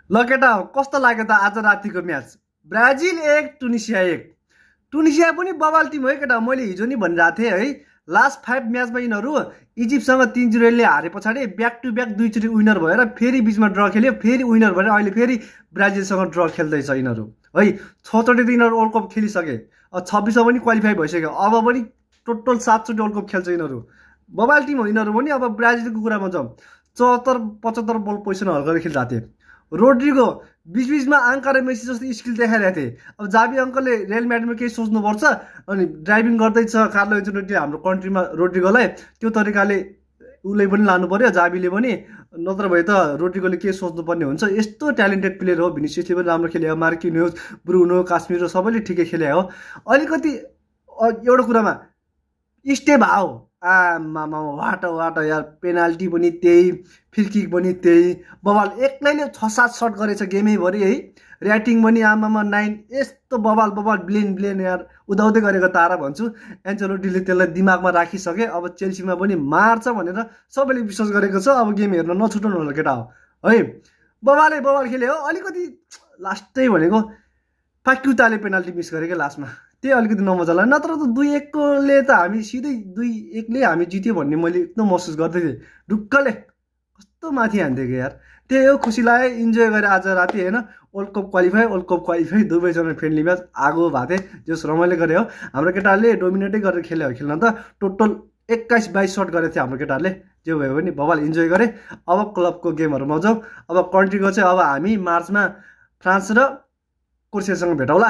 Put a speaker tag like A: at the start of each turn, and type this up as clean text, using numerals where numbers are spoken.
A: ल केटा कस्तो लाग्यो त आज रातिको म्याच? ब्राजिल 1 टुनिसिया 1। टुनिसिया पनि बवाल टिम हो केटा। मैले हिजो नि भनिरहेको थिएँ है, लास्ट 5 म्याचमा यिनीहरू इजिप्टसँग 3-0 ले हारे पछाडि ब्याक टु ब्याक दुईचोटि विनर भएर फेरि बिचमा ड्र खेल्यो, फेरि विनर भएर अहिले फेरि ब्राजिलसँग ड्र खेल्दैछ यिनीहरू है। 6 चोटि त यिनीहरू वर्ल्ड कप खेलिसके, 26 पनि क्वालिफाई भइसक्यो, अब पनि टोटल 7 चोटि वर्ल्ड कप खेल्छ यिनीहरू। बवाल टिम हो यिनीहरू पनि। अब ब्राजिलको कुरामा जाउँ, 74-75 बल पोजिसन हल्का खेलिरहेको थिएँ। रोड्रिगो बीचबीचमा आङ्का र मेसी जस्तो स्किल देखाइरहेको थिएँ। अब जाबी अङ्कलले रियल म्याड्रिडमा केही सोच्नुपर्छ, अनि ड्राइभिङ गर्दैछ कार्लो एन्चेलोटीले हाम्रो कन्ट्रीमा रोड्रिगोलाई, त्यो तरिकाले उसले पनि लानु पर्यो जाबीले पनि, नत्र भए त रोड्रिगोले के सोच्नुपर्ने हुन्छ। यस्तो ट्यालेन्टेड प्लेयर हो। भिनिसियसले पनि राम्रो खेले, मार्किन्योज, ब्रुनो, काश्मीरो सबैले ठिकै खेले हो। अलिकति एउटा कुरामा स्टेप आओ आमामा वाट यार, पेनाल्टी पनि त्यही, फ्री पनि त्यही, बवाल एक्लैले 6-7 सट गरेछ गेमैभरि है। ऱ्याटिङ पनि आमामा 9। यस्तो बवाल ब्लेन यार, उदाउँदै गरेको तारा भन्छु। एन्चेलोटीले त्यसलाई दिमागमा राखिसके, अब चेल्सीमा पनि मार्छ भनेर सबैले विश्वास गरेको छ। अब गेम हेर्न नछुटाउनु होला केटा हो है। बवाल खेले हो। अलिकति लास्टै भनेको पाक्युताले पेनाल्टी मिस गरे क्या लास्टमा, त्यही अलिकति नमजा लाग्यो। नत्र त 2-1 ले त हामी सिधै 2-1 ले हामी जित्यो भन्ने मैले एकदम महसुस गर्दै थिएँ। ढुक्कले कस्तो माथि हान्थ्यो कि यार। त्यही हो, खुसी लाग्यो, इन्जोय गरेँ आज राति होइन। वर्ल्ड कप क्वालिफाई दुवैजना फ्रेन्डली म्याच आगो भएको थिएँ, जस रमाइलो गरे हो। हाम्रो केटाहरूले डोमिनेटै गरेर खेल्यो खेल्न त, टोटल 21-22 सट गरेको थियो हाम्रो केटाहरूले। जे भयो भने बवाल इन्जोय गरेँ। अब क्लबको गेमहरूमा जाउँ। अब कन्ट्रीको चाहिँ अब हामी मार्चमा फ्रान्स र क्रोएसियासँग भेटौँला।